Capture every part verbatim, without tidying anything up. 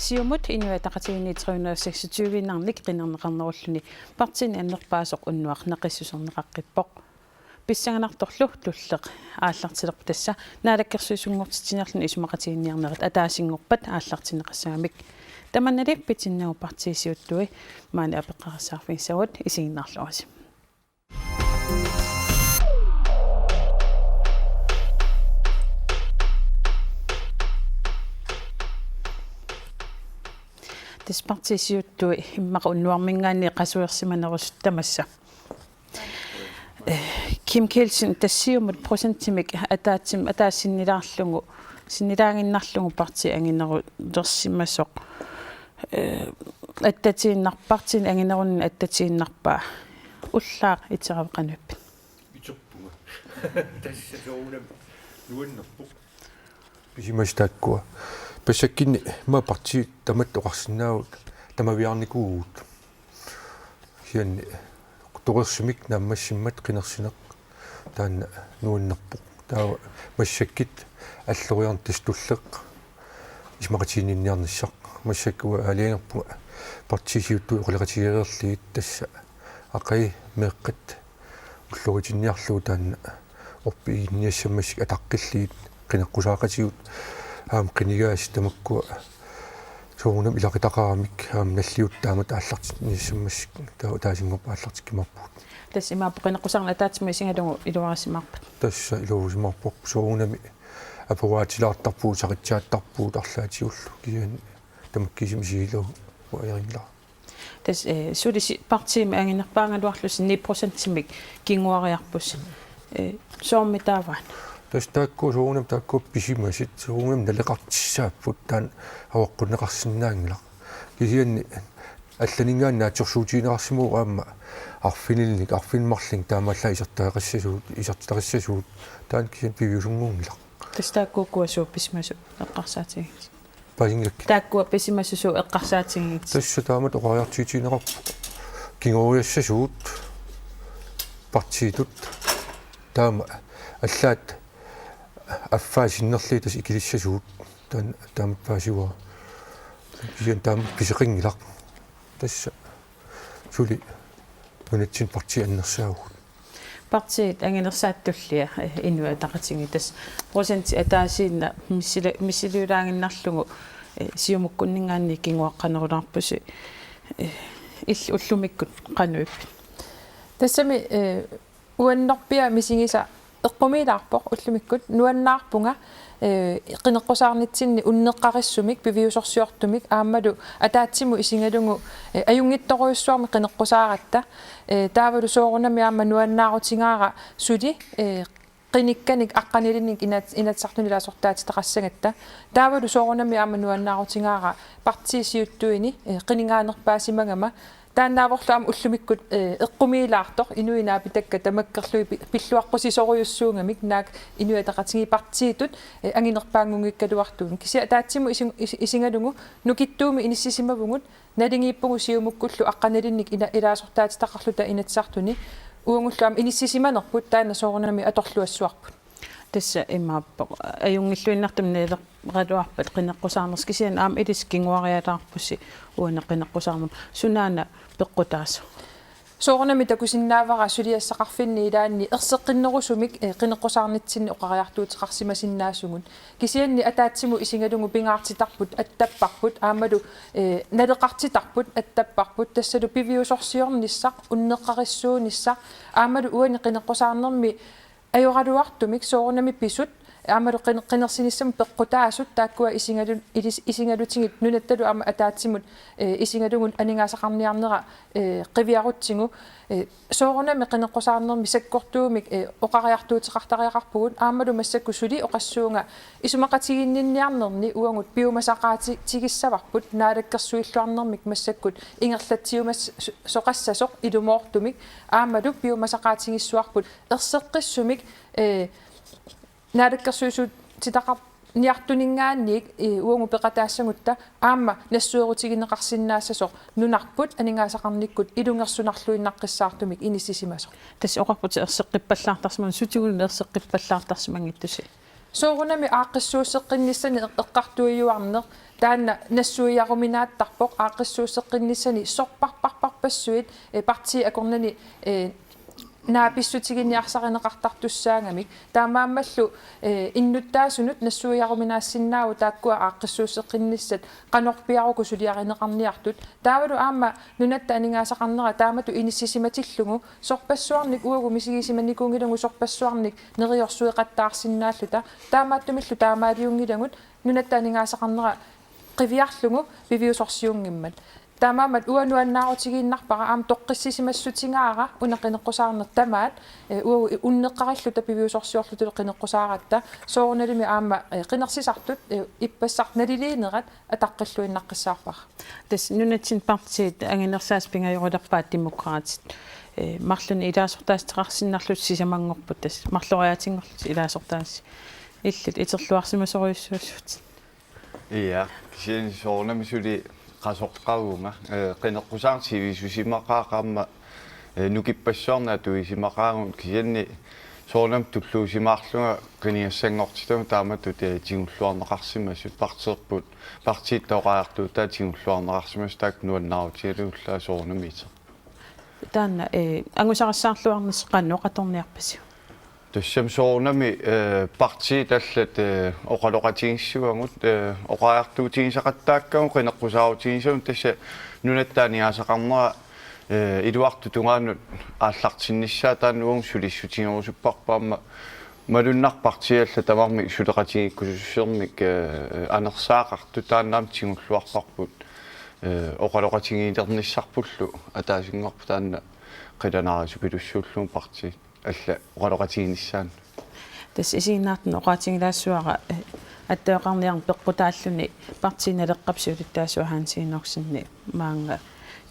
Siumut Inuit Ataqatigiinni tre hundrede og seksogtyve-innarnik qinerneqarnerulluni partiini annerpaasoq unnuaq naqissuserneqaqqippoq. Pissanganartorlu tulleq aallartilerpoq, tassa naalakkersuisunngortitsiniarluni isumaqatiginninniarnerit ataasinngorpat aallartinneqassagamik. Tamannali pitinnagu partiit siuttui maani apeqqarissaarfigissagut isiginnaarluarisi. Tassa partiit siuttui immaqa unnuarminngaanniit qasuersimanerusut tamassa. Eh, Kim Kielsen, tassa Siumut procentimik ataatsim-, ataasinnilaarlugu, sinnilaaginnarlugu partiit anginerulersimasoq. Eh, attatiinnar-, partiini anginerunini attatiinnarpaa ullaaq iterava, qanuippit? Iterpunga. Tassa soorunami nuannerpoq. Pisimasut taakkua. Passakkinni ima partiit tamatta oqarsinnaavugut tamaviaarnikuuvugut. Kisianni torersumik naammassimmat qinersineq taanna nuannerpoq. Taava massakkut alloriarneq tassa tulleq isumaqatiginninniarnissaq. Massakkut aalajangerpunga partiit siuttui oqaloqatigereerlugit, tassa aqagu meeqqat ulloritinniarlugu taanna orpiginniassammassuk ataqqillugit, qineqqusaaqatigut aamma qinigaasut tamakkua soorunami ilaqutaqaramik aamma nalliuttut taamatut aallartinniassammassuk, taava ataasinngorpat aallartikkumaarpugut. Tassa imaappoq qineqqusaarneq ataatsimut isigalugu iluarisimaarpat? Tassa iluarisimaarparput, soorunami apugaatilaartarpugut, saqitsaattarpugut arlaatigullu, kisianni tamakkiisumik isigilagut ajorinngilara. Tassa, eh, suli si-, partiimi anginerpaagaluarlusi ni procentimik kinguariarpusi. Eh, soormi taava? Tassa taakku soorunami taakku pisimasut, soorunami naleqartussaapput taanna avaqqunneqarsinnaanngilaq. Kisianni allaninngaanniit naatsorsuutigineqarsimavoq aamma arfinilinnik, arfineq-marlunnik taamaallaat isertitaqassasugut, isertitaqassasugut. Taanna kisianni piviusunngunngilaq. Tassa taakku ukua suut pisimasut eqqarsaatigigikkit? Paasingakkit. Taakkua pisimasut suut eqqarsaatigigikkit? Tassa taamatut oqariartuutigineqarpoq kingoriassasugut partiitut, taama allaat affaa sinnerlugit tassa ikilissasugut, taanna taamatut paasivara. Kisianni taama piseqanngilaq. Tassa suli nunatsinni partiit annersaavugut. Partiit anginersaat tullia, eh, Inuit Ataqatigiit, tassa procentit ataasiinnaq missili-, missiliulaaginnarlugu, eh, Siumukkunninngaanniit kinguaqqanerulaarpusi, eh, il-, ullumikkut qanuippit? Tassami, eh, uannorpiaq misigisaq eqqumiilaarpoq ullumikkut. Nuannaarpunga, eh, qineqqusaarnitsinni unneqqarissumik, piviusorsiortumik aammalu ataatsimut isigalugu, eh, ajunngitsorujussuarmik qineqqusaaratta. Eh, taavalu soorunami aamma nuannaarutigaara suli, eh, qinikkanik aqqanilinnik inat-, Inatsisartuni ilaasortaatitaqassagatta. Taavalu soorunami aamma nuannaarutigaara partiit siuttuini, eh, qinigaanerpaasimagama. Taannaavorlu aamma ullumikkut, eh, eqqumiilaartoq, inuit naapitakka tamakkerlugit pi-, pilluaqqusisorujussuugamik naak Inuit Ataqatigiit partiitut, eh, anginerpaanngunngikkaluartugut. Kisianni ataatsimut isi-, isi-, isigalugu nukittuumik inissisimavugut, naligiippugut Siumukkullu aqqanilinnik ina-, ilaasortaatitaqarluta Inatsisartuni. Uagullu aamma inissisimanerput taanna soorunami atorluassuarput. Tassa imaappoq ajunngilluinnartumik naleraluarpat qineqqusaarnersi, kisianni aamma ilissi kinguarialaarpusi uani qineqqusaarnermi. Sunaana peqqutaasoq? Soorunami takusinnaavara suliassaqarfinni ilaanni erseqqinnerusumik, eh, qineqqusaarnitsinni oqariartuuteqarsimasinnaasugut. Kisianni ataatsimut isigalugu pingaartitarput attapparput aammalu, eh, naleqartitarput attapparput, tassalu piviusorsiornissaq, unneqqarissuunissaq aammalu uani qineqqusaarnermi ajoraluartumik soorunami pisut aammalu qin-, qinersinissamut peqqutaasut taakkua isigalu-, ilis-, isigalutigit nunattalu aamma ataatsimut, eh, isigalugu aningaasaqarniarnera, eh, qiviarutsigu, eh, soorunami qineqqusaarnermi sakkortuumik, eh, oqariartuuteqartariaqarpugut aammalu massakkut suli oqassuunga isumaqatigiinninniarnerni uagut piumasaqaati-, -tigissavarput naalakkersuilluarnermik massakkut ingerlatsiumas-, -soqassasoq ilumoortumik aammalu piumasaqaatigissavarput erseqqissumik, eh, naalakkersuisuutitaqarniartuninngaanniit, eh, uagut peqataassagutta aamma nassuerutigineqarsinnaassasoq nunarput aningaasaqarnikkut ilungersunarluinnaqqissaartumik inissisimasoq. Tassa oqarputit erseqqippallaartarsimaguit, sutigut erseqqippallaartarsimanngitsusi? Soorunami aaqqissuusseqqinnissani eq-, eqqartuiuarneq, Taanna nassuiaruminaattarpoq aaqqissuusseqqinnissani sorparparparpassuit, eh, partiit akornanni, eh, naapissutiginniarsarineqartartussaagamik. Taamaammallu, eh, innuttaasunut nassuiaruminaassinnaavoq taakkua aaqqissuusseqqinnissat qanorpiaq uku suliarineqarniartut. Taavalu aamma nunatta aningaasaqarnera taamatut inissisimatillugu, sorpassuarnik uagut misigisimanikuunngilagut sorpassuarnik neriorsueqattaarsinnaalluta, taamaattumillu taamaaliunngilagut nunatta aningaasaqarnera qiviarlugu piviusorsiunngimmat. Taamaammat uanga nuannaarutigiinnarpara aamma toqqissisimassutigaara una qineqqusaarneq tamaat, eh, uagut unneqqarilluta piviusorsiorlutilu qineqqusaaratta, soorunalimi aamma, eh, qinersisartut, eh, ippassaq naliliinerat ataqqilluinnaqqissaarpara. Tassa nunatsinni partiit anginersaasut pingajorulerpaat Demokraatit. Eh, marlunnik ilaasortaassuteqarsinnarlutik sisamanngorput, tassa marloriaatinngorlutik ilaasortaasut. Illit iterluarsimasorujussuussuutit. Ja, kisianni soorunami suli qasoqqavunga, eh, qineqqusaarneq sivisusimaqaaq aamma, eh, nukippassuarnik atuisimaqaagut, kisianni soorunami tulluusimaarlunga qinigassanngortitagut taamatut, eh, tigulluarneqarsimasut, partiipput, partiit oqariartuutaat tigulluarneqarsimasut, taakku nuannaarutigalugu ullaaq soorunami iteq. Taanna, eh, angusarissaarluarnissaq qanoq atorniarpisiuk? Tassami soorunami, eh, partiit allat, eh, oqaloqatigissavagut, eh, oqariartuutigisaqattaakkagut qineqqusaarutigisavagut, tassa nunatta aningaasaqarnera, eh, iluartut tungaanut aallartinnissaa taanna uagut sulissutigerusupparput aamma malunnarpoq partiit allat tamarmik suleqatigiikkusussusermik, eh, anersaaqartut, taanna aamma tigulluarparput, eh, oqaloqatigiilernissarpullu ataasinngorpoq taanna qilanaarisupilussuullugu partiit allat oqaloqatiginissaannut. Tassa isiginnaartunut oqaatigilaassavara, eh, attaveqarniarneq peqqutaalluni partiit Naleqqap siulittaasua Hans Enoksenip maanga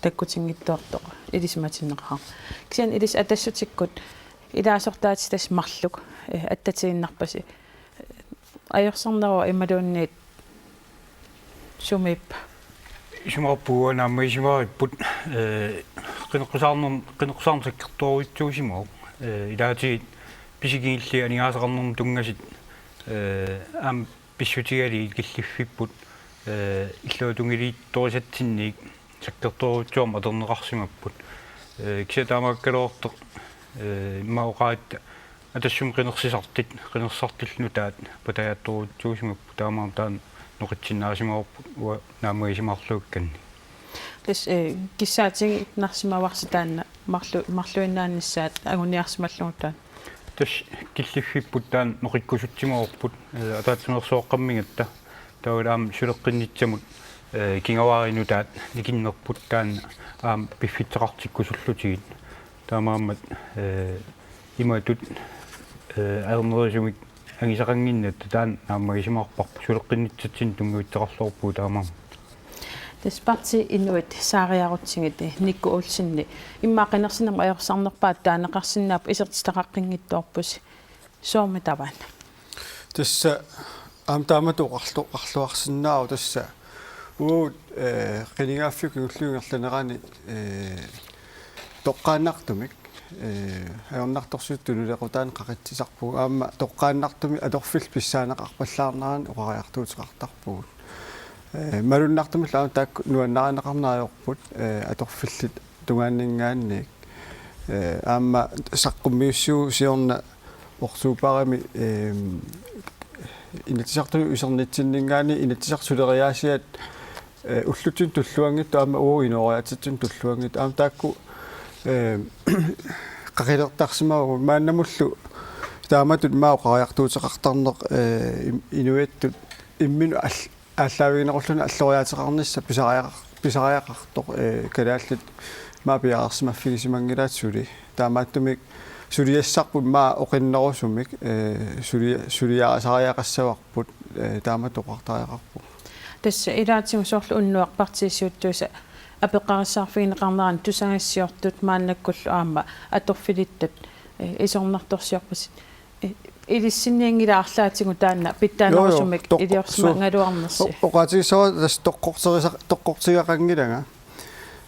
takkutinngitsoortoq ilisimatinneqarpoq. Kisianni ilissi Atassutikkut ilaasortaatitit tassa marluk, eh, attatiinnarpasi. Ajorsarneruvoq imaluunniit sumiippa? Isumaqarpunga naammagisimaripput, eh, qineqqusaarnerm-, qineqqusaarneq sakkortoorujussuusimavoq. Eh, ilaatigut pisigillit aningaasaqarnermut tunngasut, eh, aamma pissutigalugit killiffipput, eh, illuatungiliuttorisatsinnik sakkortoorujussuarmik atorneqarsimapput. Eh, kisianni taamaakkaluartoq, eh, immaqa oqaatsitta Atassumi qinersisartut, qinersisartullu nutaat patajaattorujussuusimapput, taamaammat taanna noqitsinnaasimavoq uanga naammagisimaarlugakkanni. Tassa, eh, kissaatigiinnarsimavarsi taanna marlu-, marluinnaanissaat anguniarsimallugu taanna. Tassa killiffipput taanna noqikkusutsimavarput, eh, ataatsimeersuaqqammigatta. Taavalu aamma suleqqinnitsamut, eh, kingavaarit nutaat nikinnerput taanna aamma piffissaqartikkusullutigit. Taamaammat, eh, imatut, eh, ajornerusumik angisaqannginnatta taanna naammagisimaarparput, suleqqinnitsatsinnut tunngaveqarluarpugut taamaammat. Tassa partiit Inuit saariarutsigit Nikku Olsen immaqa qinersinermut ajorsarnerpaatut taaneqarsinnaapput, isertitaqaqqinngitsoorpusi. Soormi tamaat? Tassa aamma taamatut oqarlu-, oqarluarsinnaavoq tassa. Uagut, eh, qinigaaffiup kingulliup ingerlanerani, eh, toqqaannartumik, eh, ajornartorsiut tunuliaqutaanik qaqitsisarpugut. Aamma toqqaannartumik atorfillit pissaaneqarpallaarnerannik oqariartuuteqartarpugut. Eh, malunnartumillu aamma taakku nuannarineqarneq ajorput, eh, atorfillit tungaanninngaanniit. Eh, aamma saqqummiussivugut siorna oktobarimi, ehm, Inatsisartunut usernitsinninngaanniit Inatsisartut suleriaasiat, eh, ullutsinnut tulluanngitsut aamma uagut inooriaatsitsinut tulluanngitsut. Aamma taakku, ehm, qaqilertarsimavagut maannamullu taamatut immaqa oqariartuuteqartarneq, eh, im-, inuiattut imminut all-, aallaavigineqarluni alloriaateqarnissaq pisariaqar-, pisariaqartoq, eh, kalaallit maani piareersimaffigisimanngillat suli. Taamaattumik suliassarput maani oqinnerusumik, eh, suli-, suliarisariaqassavarput, eh, taamatut oqartariaqarpugut. Tassa ilaatigut soorlu unnuaq partiit siuttuisa apeqqarissaarfigineqarneranni tusagassiortut maannakkullu aamma atorfilittat, eh, isornartorsiorpasi. Eh, ilissinnianngilaarlaatigut taanna pitsaanerusumik. Joo, joo. Toq-, iliorsimagaluarnersi. O-, oqaatigissavara tassa toqqorterisa-, toqqortigaqanngilanga.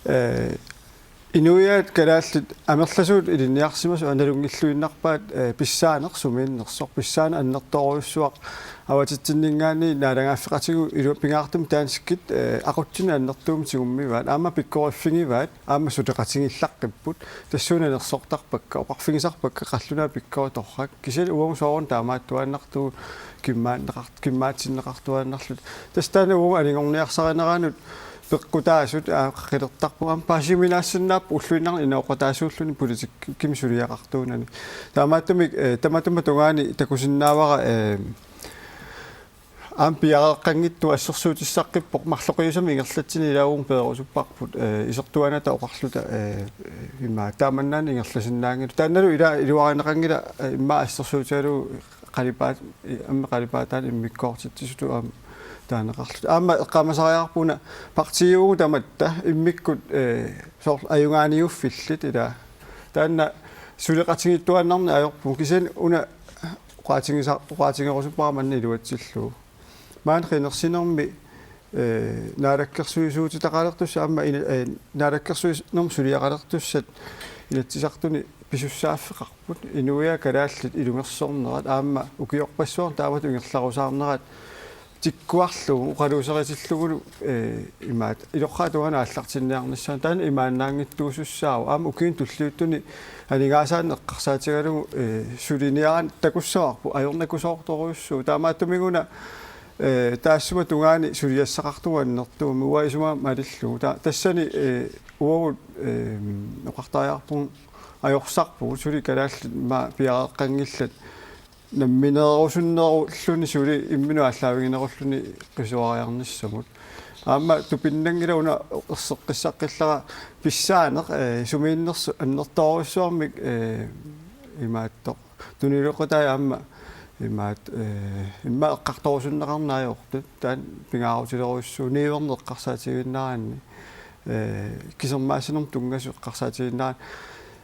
Eh, Inuiaat kalaallit amerlasuut ilinniarsimasut analunngilluinnarpaat, eh, pissaaneq sumiinnersoq, pissaaneq annertoorujussuaq avatitsinninngaanniit naalagaaffeqatigut ilu-, pingaartumik danskit, eh, aqutsinnut annertuumik tigummivaat, aamma pikkoriffigivaat, aamma suleqatigiillaqqipput, tassuuna nersortarpakka, oqarfigisarpakka qallunaat pikkoritoraat, kisianni uagut soorunami taamaattuaannartugut kimmaanneqart-, kimmaatsinneqartuaannarluta. Tassa taanna uagut anigorniarsarineranut peqqutaasut, aa, qilertarpunga aamma paasiuminaassinnaappoq ulluinnarni inooqataasuulluni politikkimi suliaqartuunani. Taamaattumik, eh, tamatuma tungaani takusinnaavara, eh, aamma piareeqqanngitsoq assersuutissaqqippoq marloqiusamik ingerlatsineq ilaa uagut peerusupparput, eh, isertuaannata oqarluta, eh, ima taamannaana ingerlasinnaanngilaq. Taannalu ila iluarineqanngilaq, eh, immaqa assersuutigalugu qalipaat-, i-, aamma qalipaataani immikkoortitsisutut aamma taaneqarluta. Aamma eqqaamasariaqarpunga partiiugut tamatta immikkut, eh, soorlu ajugaaniuffillit ilaa. Taanna suleqatigiittuaannarneq ajorpugut kisianni una oqaatigisa-, oqaatigerusuppara manna iluatsillugu. Maani qinersinermi, eh, naalakkersuisuutitaqalertussat aamma ina-, eh, naalakkersuinermut suliaqalertussat Inatsisartuni pisussaaffeqarput, inuiaat kalaallit ilungersornerat aamma ukiorpassuarni taamatut ingerlarusaarnerat tikkuarlugu oqaluuseritillugulu, eh, imaattoq iloqqaat tungaanut aallartinniarnissaanut taanna imaannaanngitsuusussaavoq. Aamma ukiuni tulliuttuni aningaasaannik eqqarsaatigalugu, eh, suliniaraanni takussavarput ajornakusoortorujussuuvoq. Taamaattumik-una, eh, taassuma tungaani suliassaqartugut annertuumik uanga isumaga malillugu. Ta-, tassani, eh, uagut, eh, oqartariaqarpugut ajorsarpugut suli kalaallit immaqa piareeqqanngillat nammineerusunnerulluni suli imminut aallaaviginerulluni qisuariarnissamut. Aamma tupinnanngilaq una erseqqissaqqillara pissaaneq, eh, sumiinnersoq annertoorujussuarmik, eh, imaattoq. Tunilequtaat aamma imaat, eh, immaqa eqqartorusunneqarneq ajortut. Taanna pingaarutilerujussuuvoq niuerneq eqqarsaatigiinnaraanni. Eh, kisermaassanermut tunngasut eqqarsaatigiinnaraanni.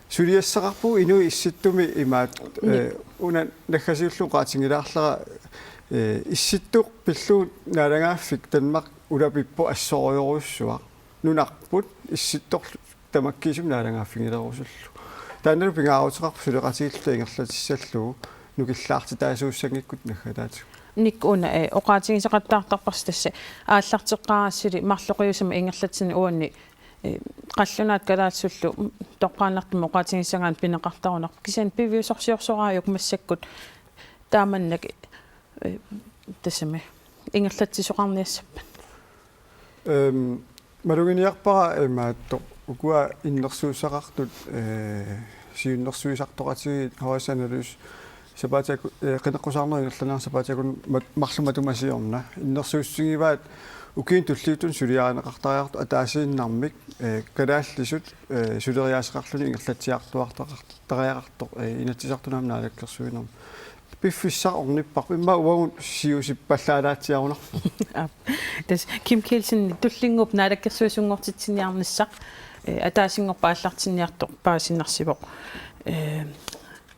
Suliassaqarpugut inuit issittumi imaat, eh, una naggasiullugu oqaatigilaarlara, eh, issittoq pillugu naalagaaffik Danmark ulapippoq assorujorujussuaq. Nunarput issittorlu tamakkiisumik naalagaaffigilerusullugu. Taannalu pingaaruteqarpoq suleqatigiilluta ingerlatissallugu nukillaartitaasuussanngikkutta naggataatigut. Nik una, eh, oqaatigiseqattaartarparsi tassa aallarteqqaarassili marloqiusamik ingerlatsineq uanni, eh, qallunaat kalaallisullu toqqaannartumik oqaatigisagaanni pineqartarunarpoq. Kisianni piviusorsiorsoraajuk massakkut taamannak, eh, tassami ingerlatsisoqarniassappat? Ehm, maluginiarpara imaattoq ukua innersuussaqartut, eh, siunnersuisartoqatigiit H S Analyse sapaatip-, eh, qineqqusaarnerup ingerlanerani sapaatip-akunnera mat-, marluk matuma siorna. Innersuussutigivaat ukiuni tulliuttuni suliarineqartariaqartoq ataasiinnarmik, eh, kalaallisut, eh, suleriaaseqarluni ingerlatsiartuaartaqart-, tariaqartoq, eh, Inatsisartuni aamma Naalakkersuinermi. Piffissaq ornipparput, immaqa uagut siusippallaalaatsiarunarpoq. Aap. Tassa Kim Kielsen tullinnguup naalakkersuisunngortitsiniarnissaq, eh, ataasinngorpat aallartinniartoq paasinarsivoq. Eh,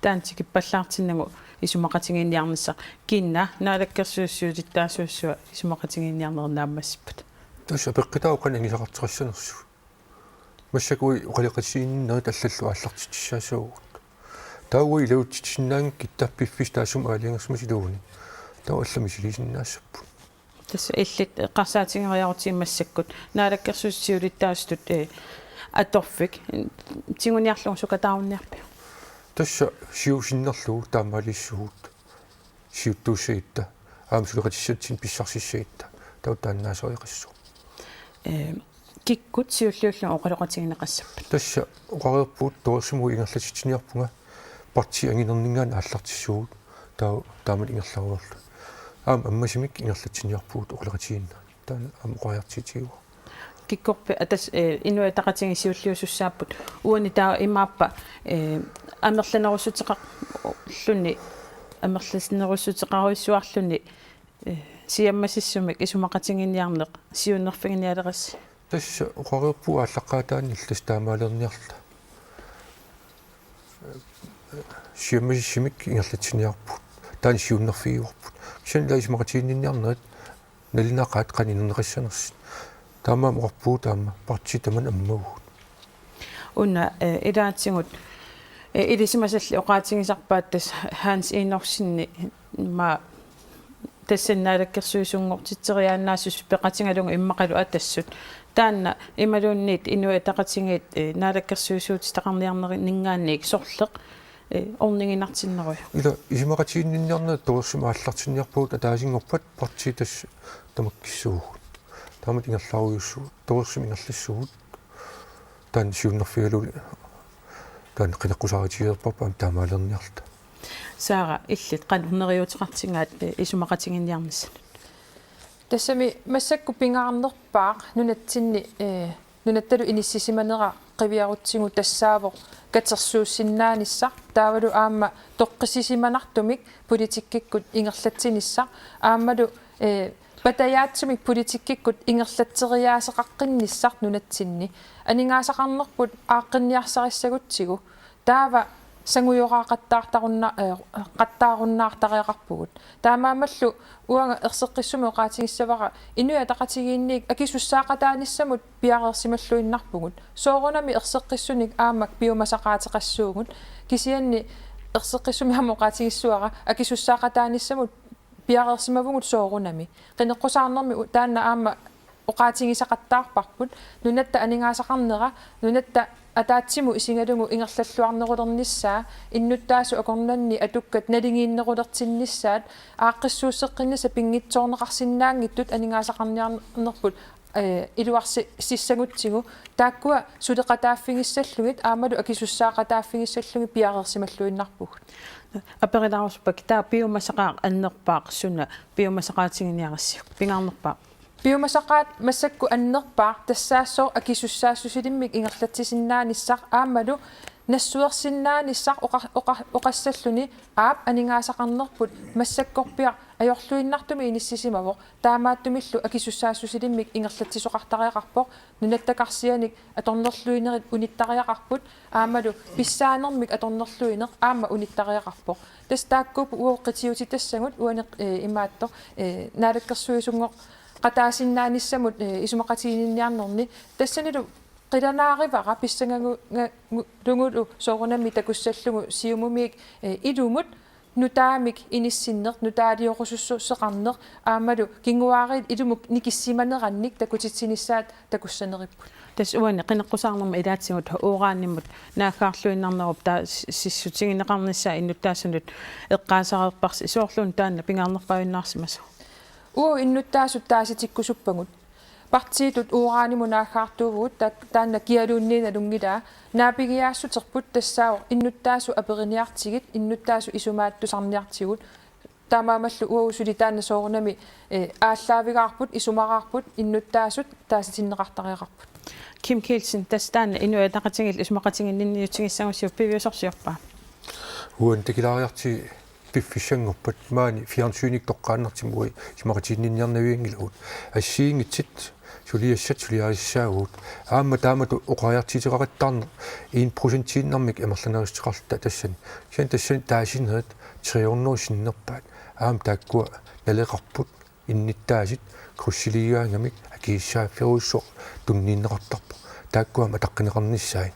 taanna tikippallaartinnagu isumaqatigiinniarnissaq. Kina naalakkersuisut siulittaasuussua isumaqatigiinniarnerit naammassippat? Tassa apeqqutaavoq qanoq iniseqartoqassanersut. Massakkut oqaloqatigiinnerit allallu aallartitsissaassavagut. Taava iluatsitsinnaanngikkutta piffissaq taassuma aalajangersimasoq iluani. Taava allamik misiliisinnaassapput. Tassa illit eqqarsaatigeriarutsigit massakkut naalakkersuisut siulittaasutut, eh, atorfik tiguniarlugu sukataarunniarpiuk? Tassa siusinnerlugu taamaaliissuugut. Siuttuussagatta, aamma suleqatissatsinnik pissarsissagatta, taava taannaasariaqassaaq. Eh, kikkut siulliullugit oqaloqatigineqassappat? Tassa oqareerpugut torersumut ingerlatitsiniarpunga partiit anginerninngaanniit aallartissuugut, taava taamatut ingerlareerluni. Aamma ammasumik ingerlatsiniarpugut oqaloqatigiinnerit. Taanna aamma oqariartuutigaara. Kikkorpi-, atas, eh, Inuit Ataqatigiit siulliusussaapput. Uani taava imaappa, eh, amerlanerussuteqarluni, amerlanerussuteqarujussuarluni, eh, siammasissumik isumaqatigiinniarneq siunnerfiginialerassi? Tassa oqareerpugut aallaqqaataaniilli tassa taamaalerniarluta. Siammasissumik ingerlatsiniarpugut. Taanna siunnerfigivarput. Kisianni ilaa isumaqatigiinniarnerit nalunaqaat qanoq inerneqassanersut. Taamaammat oqarpugut aamma partiit tamanit ammavugut. una, eh, ilaatigut, eh, ilisimasallit oqaatigisarpaat tassa Hans Enoksenip ma-, tassani naalakkersuisunngortiteriaannaassuseq peqatigalugu immaqalu Atassut. Taanna imaluunniit Inuit Ataqatigiit, eh, naalakkersuisuutitaqarniarnerinninngaanniit sorleq, eh, orniginartinnerujuk. Ila isumaqatiginninniarnerit torersumik aallartinniarpagut ataasinngorpat partiit tassa tamakkissuugut. Taamatut ingerlaarujussuugut, torersumik ingerlassuugut. Taanna siunnerfigalugu taanna qineqqusaarutigereerparput aamma taamaalerniarluta. Saara, illit qanoq neriuuteqartigaat, eh, isumaqatiginninniarnissanut? Tassami massakkut pingaarnerpaaq nunatsinni, eh, nunattalu inissisimanera qiviarutsigu tassaavoq katersuussinnaanissaq taavalu aamma toqqissisimanartumik politikkikkut ingerlatsinissaq aammalu, eh, patajaatsumik politikkikkut ingerlatseriaaseqaqqinnissaq nunatsinni. Aningaasaqarnerput aaqqinniarsarissagutsigu taava sangujoraaqattaartarunna-, eh, qattaarunnaartariaqarpugut. Taamaammallu uanga erseqqissumik oqaatigissavara Inuit Ataqatigiinniit akisussaaqataanissamut piareersimalluinnarpugut. Soorunami erseqqissunik aamma piumasaqaateqassuugut. Kisianni erseqqissumik aamma oqaatigissavara akisussaaqataanissamut piareersimavugut soorunami. Qineqqusaarnermi u-, taanna aamma oqaatigisaqattaarparput, nunatta aningaasaqarnera, nunatta ataatsimut isigalugu ingerlalluarnerulernissaa, innuttaasut akornanni atukkat naligiinnerulersinnissaat, aaqqissuusseqqinnissaq pinngitsoorneqarsinnaanngitsut aningaasaqarniarnerput, eh, iluarsissagutsigu, taakkua suleqataaffigissallugit aammalu akisussaaqataaffigissallugit piareersimalluinnarpugut. Aperilaarusuppakka taava piumasaqaaq annerpaaq suna piumasaqaatiginiarissiuk, pingaarnerpaaq? Piumasaqaat massakkut annerpaaq tassaassooq akisussaassusilimmik ingerlatsisinnaanissaq aammalu nassuersinnaanissaq oqa-, oqa-, oqassalluni aap aningaasaqarnerput massakkorpiaq ajorluinnartumik inissisimavoq, taamaattumillu akisussaassusilimmik ingerlatsisoqartariaqarpoq, nunattakarsianik atornerluinerit unittariaqarput aammalu pissaanermik atornerluineq aamma unittariaqarpoq. Tassa taakkuupput uagut qitiutitassagut uani, eh, imaattoq, eh, naalakkersuisunngortitaqataasinnaanissamut, eh, isumaqatiginninniarnerni. Tassanilu qilanaarivara pissangagu-, nga-, gu-, -lugulu soorunami takussallugu Siumumiit, eh, ilumut nutaamik inissinneq, nutaaliorusussuseqarneq, aammalu kinguaariit ilumut nikissimanerannik takutitsinissaat takussaneripput. Tassa uani qineqqusaarnermi ilaatigut uranimut naaggaarluinnarnerup taava s-, sissutigineqarnissaa innuttaasunut eqqaasareerparsi, soorluuna taanna pingaarnerpaajunnaarsimasoq? Uagut innuttaasut taasitikkusuppagut. Partiitut uranimut naaggaartuuvugut, ta-, taanna kialuunniit nalunngilaa. Naapigiaassuterput tassaavoq innuttaasut aperiniartigit, innuttaasut isumaat tusarniartigut. Taamaammallu uagut suli taanna soorunami, eh, aallaavigaarput, isumaraarput, innuttaasut taasitinneqartariaqarput. Kim Kielsen, tassa taanna Inuit Ataqatigiillu isumaqatiginninniutigissagussiuk piviusorsiorpa? Uani takilaariartigu piffissanngorpat maani fjernsynikkut toqqaannartumik uagut isumaqatiginninniarnavianngilagut. Assigiinngitsut suliassat suliarissaagut. Aamma taamatut oqariartuuteqaqattaarneq en procentiinnarmik amerlanerissuteqarluta tassani. Kisianni tassani taasinerit tre hundrede sinnerpaat. Aamma taakkua naleqarput innuttaasut krydsiliigaangamik akisussaaffigerujussuaq tunniunneqartarpoq. Taakku aamma ataqqineqarnissaat.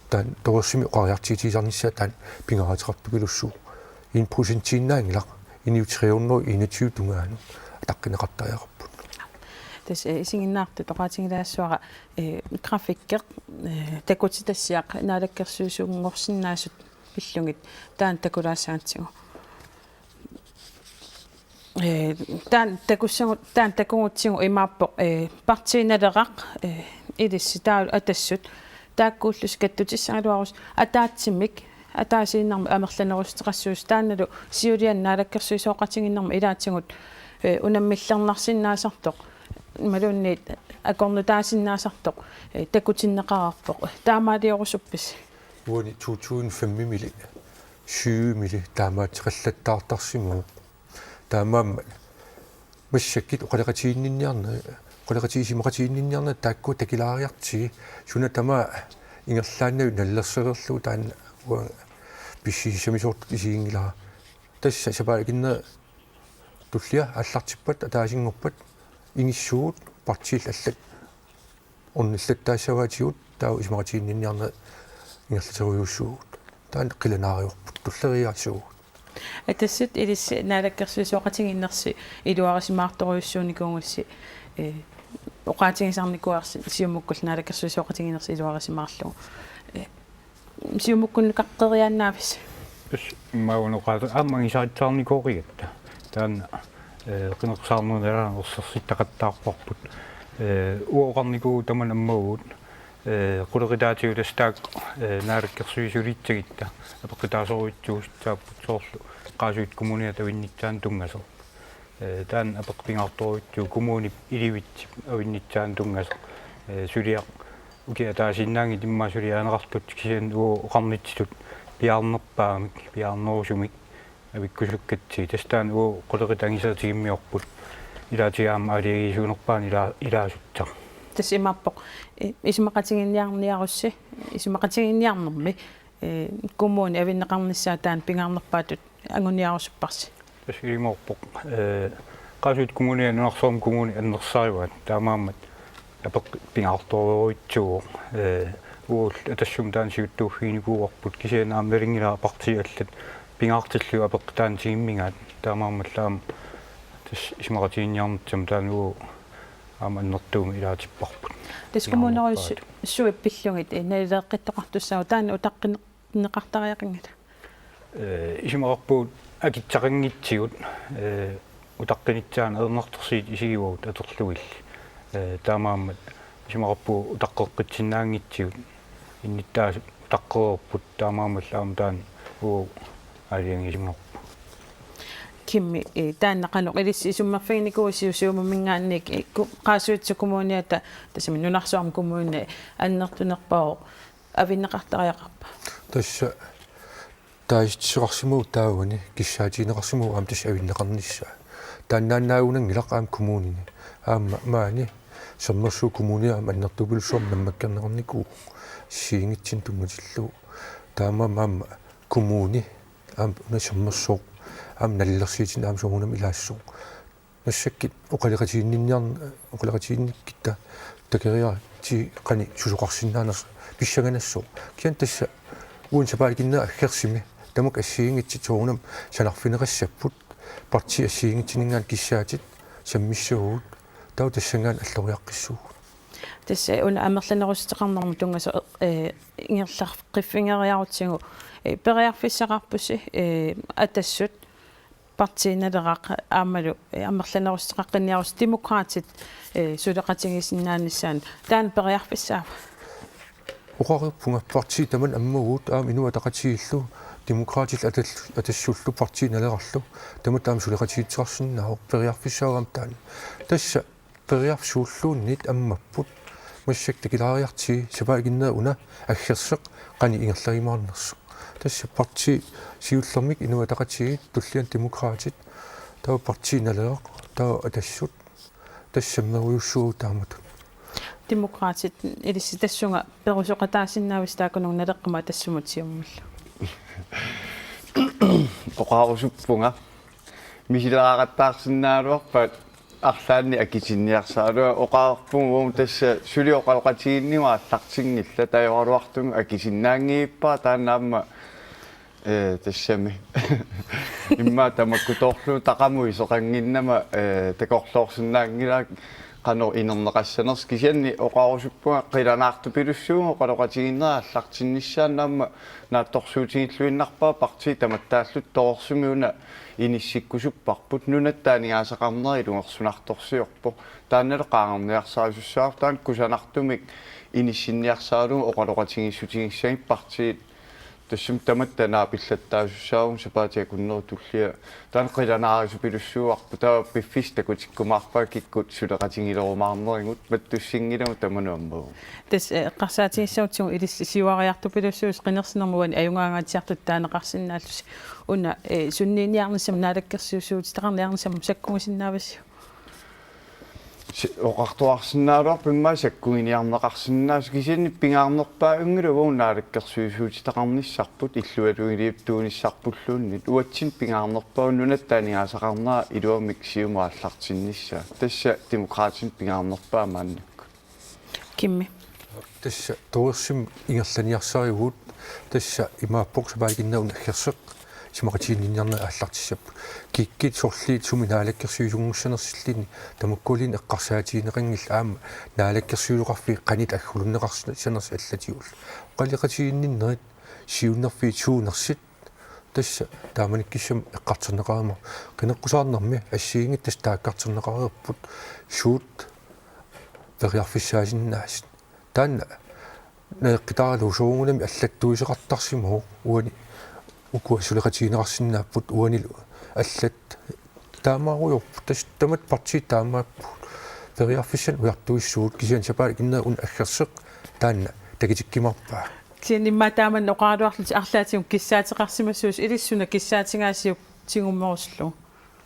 Taanna torersumik oqariartuutigisarnissaa taanna pingaaruteqartupilussuuvoq. En procentiinnaanngilaq, inuit tre hundrede enogtyve tungaanut ataqqineqartariaqarput. Tassa, eh, isiginnaartut oqaatigilaassavara, eh, grafikker, eh, takutitassiaq naalakkersuisunngorsinnaasut pillugit taanna takulaassagatsigu. Eh, taanna takussagut, taanna takugutsigu imaappoq, eh, Partii Naleraq, eh, ilissi taavalu Atassut, taakkuullusi kattutissagaluarussi ataatsimik, ataasiinnarmik amerlanerussuteqassuusi, taannalu siuliani naalakkersuisooqatigiinnermi ilaatigut, eh, unammillernarsinnaasartoq, imaluunniit akornutaasinnaasartoq, eh, takutinneqareerpoq, taamaaliorusuppisigit? Uani to tusind fem-imili, syv-imili taamaattoqallattaartarsimavoq. Taamaammat massakkut oqaloqatiginninniarneq, oqaloqatigisimaqatiginninniarneq taakku takilaariartigit, suna tamaat ingerlaannavik nalilersereerlugu taanna uanga pississamisoortutut isiginngilara. Tassa sapaatinnerit tullia aallartippat ataasinngorpat inissisimavugut partiit allat Unnillattaassavaatigut taava isumaqatiginninniarneq ingerlaterujuussaagut. Taanna qilanaarivarput tulleriiaassuugut. Atassut ilissi naalakkersuisooqatigiinnersi iluarisimaartorujussuunikuugussi, eh, oqaatigisarnikuuarsi Siumukkullu naalakkersuisooqatigiinnersi iluarisimaarlugu. Eh, Siumukkunnukaqqeriaannaavisi? Tassa immaqa una oqaata aamma angisarissaarnikuugatta. Taanna, eh, qineqqusaarnerup nalaani ersersittaqattaarparput. Eh, uanga oqarnikuuara tamanna ammagut, eh, qulequtaatigut tassa taakku, eh, naalakkersuisuliissagutta apeqqutaasorujussuusarput soorlu Qaasuitsup Kommuniata avinnitsaanut tunngasoq. Eh, taanna apeqqut pingaartorujussuuvoq kommunip ilivitsip avinnitsaanut tunngasoq. Eh, suliaq ukiaq ataasiinnaanngitsoq immaqa suliarineqartut kisianni uagut oqarnitsitut piaarnerpaamik, piaarnerusumik avikkusukkatsigit. Tassa taanna uagut qulequtaq angisaqatigimmiorput. Ilaatigut aamma aalajangiisuunerpaani ila-, ilaasussaq. Tassa imaappoq, eh, isumaqatiginninniarnersi, isumaqatiginninniarnermi, eh, kommuni avinneqarnissaa taanna pingaarnerpaatut anguniarusupparsi. Tassa ilimoorpoq, eh, Qaasuitsup Kommuniata nunarsuarmi kommunit annersarivaat, taamaammat apeqqut pingaartorujussuuvoq, eh, uagullu Atassumut taanna siuttuuffiginikuuarput kisianni aamma nalunngilara partiit allat pingaartillugit apeqqut taanna tigummigaat, taamaammallu aamma tassa isumaqatiginninniarnissamut taanna uagut aamma annertuumik ilaatipparput. Tassa kommunerujussuit pillugit, eh, nalileeqqittoqartussaapput taanna utaqqinneqartariaqanngilaq. Eh, isumaqarpugut akissaqanngitsigut, eh, utaqqinitsaanut ajornartorsiut isigivagut atorlugillu. Eh, taamaammat isumaqarpugut utaqqeqqissinnaanngitsigut innuttaasut utaqqereerput taamaammallu aamma taanna uagut aalajangiisunngorpoq. Kimmi, eh, taanna qanoq ilissi isummerfiginikuuisiuk Siumuminngaanniit, eh, ku-, Qaasuitsup Kommuniata tassami nunarsuarmi kommuni annertunerpaavoq avinneqartariaqarpa? Tassa taasitsisoqarsimavoq taavani kissaatigineqarsimavoq aamma tassa avinneqarnissaa. Taannaannaagunanngilaq aamma kommunini. Aamma maani Sermersuup Kommunia aamma annertupilussuarmik nammakkerneqarnikuuvoq assigiinngitsunik tunngatillugu. Taamaammat aamma kommuni aamma una Sermersooq aamma nalilersuutini aamma soorunami ilaassaaq. Massakkut oqaloqatiginninniarn-, oqaloqatiginnikkutta takoriartigit qanoq susoqarsinnaanersut pissanganassaaq. Kisianni tassa uani sapaatip akunneri aggersumi tamakku assigiinngitsut soorunami sanarfineqassapput, partiit assigiinngitsuninngaanniit kissaatit sammissavagut, taava tassanngaanniit alloriaqqissuugut. Tassa una amerlanerussuteqarnermut tunngasoq, eh, ingerlaqqiffigereerutsigu, eh, periarfissaqarpusi, eh, Atassut, Partii Naleraq aammalu, eh, amerlanerussuteqaqqinniarussi Demokraatit, eh, suleqatigiissinnaanissaannut. Taanna periarfissaava? Oqareerpunga partiit tamanna ammagut aamma Inuit Ataqatigiillu Demokraatillu Atal-, Atassullu Partii Nalerarlu tamatta aamma suleqatigiittoqarsinnaavoq, periarfissaavoq aamma taanna. Tassa periarfissuulluunniit ammapput. Massakkut takilaariartigit sapaatip akunneri una aggerseq qanoq ingerlajumaarnersoq. Tassa partiit siullermik Inuit Ataqatigiit, tulliani Demokraatit, taava Partii Naleraq, taava Atassut. Tassa sammerujussuuvoq taamatut. Demokraatit ilissi tassunga perusoqataasinnaavisi taakkununnga Naleqqamut Atassumut Siumumillu? Oqarusuppunga. Misileeqqattaarsinnaagaluarpaat arlaannik akitinniarsaraluarlunga, oqarpunga uagut tassa suli oqaloqatigiinnigut aallartinngillat, tajoraluartumik akisinnaanngilara taanna aamma, eh, tassami. Immaqa tamakkutoorlugu taqamuisoqannginnama, eh, takorloorsinnaanngilara qanoq inerneqassanersoq, kisianni oqarusuppunga qilanaartupilussuuvoq oqaloqatigiinneq aallartinnissaanut aamma naatsorsuutigilluinnarpara partiit tamattaallutik torersumik una inissikkusupparput, nunatta aningaasaqarnera ilungersunartorsiorpoq. Taannalu qaangerniarsarisussaavoq, taanna kusanartumik inissinniarsaralugu oqaloqatigiissutigissagipput partiit. Tassami tamatta naapillattaasussaavugut sapaatip akunneri tullia. Taanna qilanaarisupilussuuarput, taava piffissaq takutikkumaarpara kikkut suleqatigilerumaarnerigut, mattussinngilagut tamanut ammavoq. Tassa, eh, eqqarsaatigissagutsigu ilissi siuariartupilussuusi qinersinermi uani ajugaangaatsiartutit taaneqarsinnaallusi. Una, eh, sunniiniarnissamut, naalakkersuisuutitaqarniarnissamut sakkugisinnaaviuk? Si-, oqartuarsinnaagaluarpoq immaqa sakkuginiarneqarsinnaasoq, kisianni pingaarnerpaanngilaq uagut naalakkersuisuutitaqarnissarput illuatungiliuttuunissarpulluunniit. Uatsinnut pingaarnerpaavoq nunatta aningaasaqarnera iluamik Siumut aallartinnissaa. Tassa Demokraatinut pingaarnerpaavoq maannakkut. Kimmi. Tassa torersumik ingerlaniarsarivugut, tassa imaappoq sapaatip akunnera una aggerseq isumaqatiginninniarnerit aallartissapput. Kikkut sorliit sumi naalakkersuisuunngussanersilluni tamakkualuunniit eqqarsaatigineqanngillat aamma naalakkersuisoqarfiit qanoq aggulunneqarsinnaasut allatigullu. Oqaloqatiginninnerit siunnerfiit suunersut tassa taamanikkut kisianni eqqartorneqareermat qineqqusaarnermi assigiinngitsut tassa taakkartorneqareerput suut periarfissaasinnaasut. Taanna naleqqutaaralugu soorunami allattuisoqartarsimavoq uani ukua suleqatigineqarsinnaapput uanilu allat taamaarujoorput tassa tamatta partiit taamaappugut periarfissanik ujartuissuugut kisianni sapaatip akunnera una aggerseq taanna takutikkumaarpaa. Kisianni immaqa taamannak oqaraluarlutik arlaatigut kissaateqarsimassuusoq ilissi suna kissaatigaasiuk tigummerusullugu.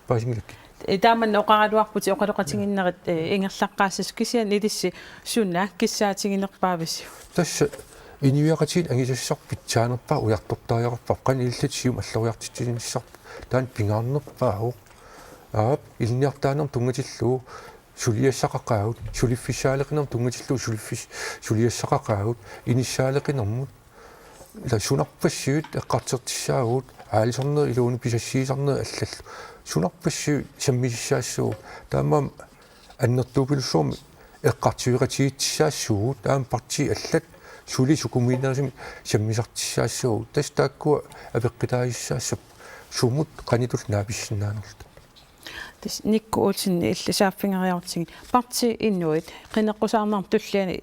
Paasinngilakka. Ee, taamannak oqaraluarputit oqaloqatiginnerit, ee, ingerlaqqaassasoq kisianni ilissi suna kissaatiginerpaavisiuk? Tassa inuiaqatigiit angusassarput pitsaanerpaaq ujartortariaqarparput qanoq ilillutik siumut alloriartitsinissaat taanna pingaarnerpaavoq. Aap ilinniartitaanermut tunngatillugu suliassaqaqaagut, suliffissaaleqinermut tunngatillugu suliffis-, suliassaqaqaagut, inissaaleqinermut. Ila sunarpassuit eqqartortissaagut, aalisarnerit iluunniit pisassiisarnerit allallu. Sunarpassuit sammisissaassaagut, taamaammat annertupilussuarmik eqqartueqatigiississaassaagut, aamma partiit allat suli sukumiinerusumik sammisartissaassaagut. Tassa taakkua apeqqutaajussaassapput sumut qanoq ilillutik naapissinnaanerlutik. Tassa Nikkut Olsen illit saaffigeriarutsigit. Partii Inuit qineqqusaarnermut tulliani,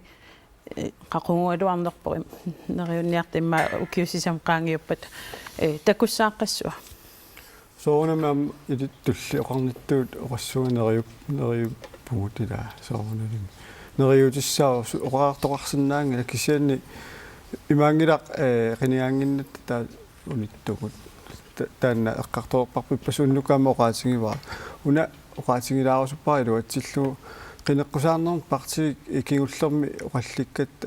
eh, qaqugugaluarnerpoq im-, neriunniarta immaqa ukiut sisamat qaangiuppata, eh, takussaaqqassua? Soorunami aamma ilittulli oqarnittut oqassuunga neriup-, neriuppugut ilaa soorunalimi. Neriuutissaavoq su-, oqariartoqarsinnaanngilaq kisianni imaanngilaq, eh, qinigaannginnatta taava unittugut. Ta-, taanna eqqartorparput ippassaq unnukkaama oqaatigivara. Una oqaatigilaarusuppara iluatsillugu qineqqusaarnermut partiit kingullermi oqallikkatta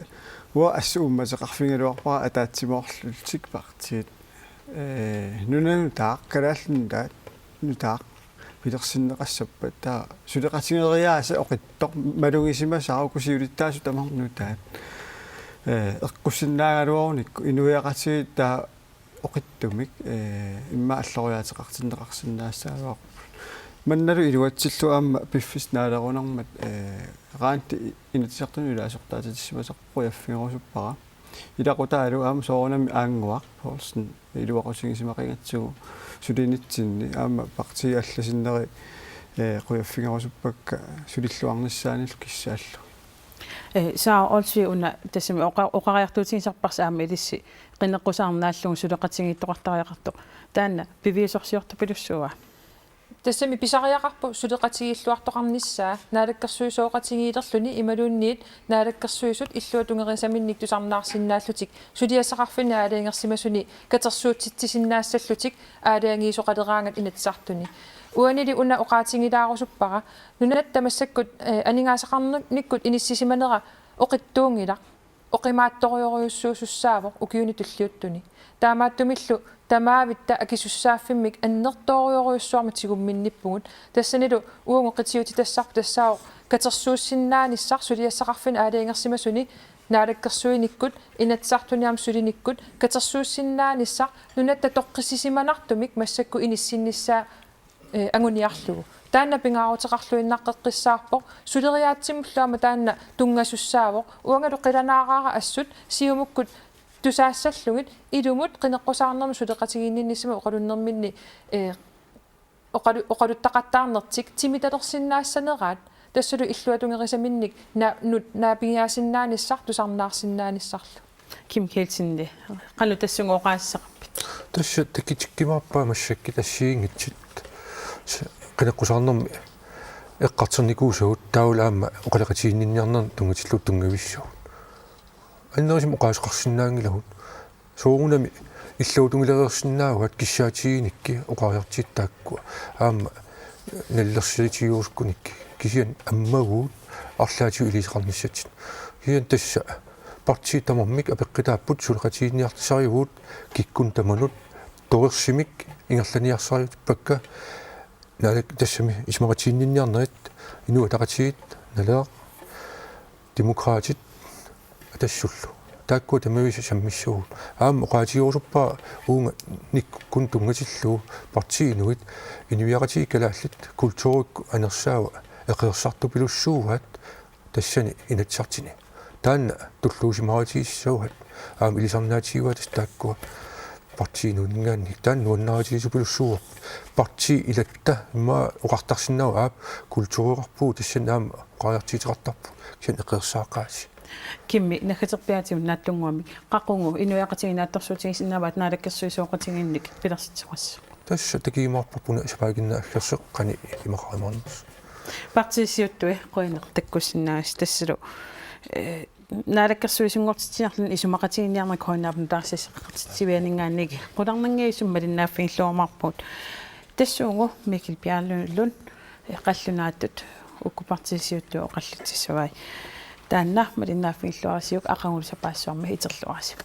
uanga assut uummateqarfigigaluarpara ataatsimoorlutik partiit. Ee, nunanut nutaaq, Kalaallit Nunaat nutaaq pilersinneqassappat taava suleqatigeriaaseq oqittoq malugisimasara uku siulittaasut tamarmik nutaat. Ee, eqqussinnaagaluarunikku inuiaqatigiit taava oqittumik, ee, immaqa alloriaateqartinneqarsinnaassaagaluarput. Mannalu iluatsillugu aamma piffissaq naalerunermat, ee, Randi Inatsisartuni ilaasortaatitassimasaq qujaffigerusuppara. Ilaqutaalu aamma soorunami Aannguaq Poulsen iluaqutigisimaqigatsigu sulinitsinni aamma partiit alla sinneri, ee, qujaffigerusuppakka sulilluarnissaanillu kissaallugu. Ee, Sara Olsvig una tassami oqa-, oqariartuutigisarparsi aamma ilissi qineqqusaarneq naallugu suleqatigiittoqartariaqartoq. Taanna piviusorsiortupilussuua? Tassami pisariaqarpoq suleqatigiilluartoqarnissaa naalakkersuisooqatigiilerluni imaluunniit naalakkersuisut illuatungerisaminnik tusarnaarsinnaallutik suliassaqarfinni aalajangersimasuni katersuutsitsisinnaassallutik aalajangiisoqaleraangat Inatsisartuni. Uanili una oqaatigilaarusuppara nunatta massakkut, eh, aningaasaqarnikkut inissisimanera oqittuunngilaq, oqimaatsorujorujussuusussaavoq ukiuni tulliuttuni. Taamaattumillu tamaavitta akisussaaffimmik annertoorujorujussuarmik tigumminnippugut. Tassanilu uagut qitiutitassarput tassaavoq katersuussinnaanissaq suliassaqarfinni aalajangersimasuni naalakkersuinikkut, Inatsisartuni aamma sulinikkut katersuussinnaanissaq nunatta toqqissisimanartumik massakkut inissinnissaa, eh, anguniarlugu. Taanna pingaaruteqarluinnaqqeqqissaarpoq, suleriaatsimullu aamma taanna tunngasussaasoq, uangalu qilanaaraara assut Siumukkut tusaassallugit ilumut qineqqusaarnermut suleqatigiinninnissamut oqalunnerminni, eh, oqalu-, oqaluttaqattaarnertik timitalersinnaassaneraat, tassalu illuatungerisaminnik na-, nu-, naapigiaasinnaanissaq tusarnaarsinnaanissarlu. Kim Kielsen, qanoq tassunga oqaassaqarpit? Tassa takutikkumaarpaa massakkut assigiinngitsut s-, qineqqusaarnermi eqqartornikuusagut taavalu aamma oqaloqatiginninniarnermut tunngatillugu tunngavissagut. Annerusumik oqaaseqarsinnaanngilagut. Soorunami illuatungilereersinnaavaat kissaatiginikkut oqariartuutit taakkua. Aamma nalilersuutigiuusukkunikkut. Kisianni ammaguut arlaatigut iliuuseqarnissatsinnut. Kisianni tassa partiit tamarmik apeqqutaapput suleqatigiinniarsarivugut kikkunnut tamanut torersumik ingerlaniarsariuppakka. Naak tassami isumaqatiginninniarnerit Inuit Ataqatigiit, Naleq, Demokraatit, tassullu. Taakkua tamaviisa sammissuugut. Aamma oqaatigerusuppara uunga nikkukkut tunngatillugu partiinut inuiaqatigiit kalaallit kulturikkut anersaava eqeersartupilussuugaat tassani Inatsisartuni. Taanna tulluusimaarutigissavat aamma ilisarnaatigivaat tassa taakkua partiinut ingaanni taanna nuannaarutigisoq pilussuuvoq. Partii ilatta immaqa oqartarsinnaavoq aap kultureqarpugut tassani aamma oqariartuuteqartarpugut kisianni eqeersaaqaasi. Kimmi, naggaterpiaatigut naatsunnguamik, qaqugu inuiaqatigiit naatsorsuutigisinnaavaat naalakkersuisooqatigiinnik pilersitsisoqassasoq? Tassa takujumaarparput una sapaakinneq aggersoq qanoq imaqarumaarnersoq. Partiit siuttui qujanaq takkussinnaagassi tassalu, eh, naalakkersuisunngortitsinerluni isumaqatigiinniarneq Q N R-p nutaarsiassaqartitsivianinngaanniit qularnanngitsumik malinnaaffigilluarumaarpugut. Tassuugu Mikkel Bjarlund, eh, qallunaatut uku partiit siuttui oqallutsissavai. Taanna malinnaaffigilluarisiuk aqagulu sapaassuarmi iterluarisi.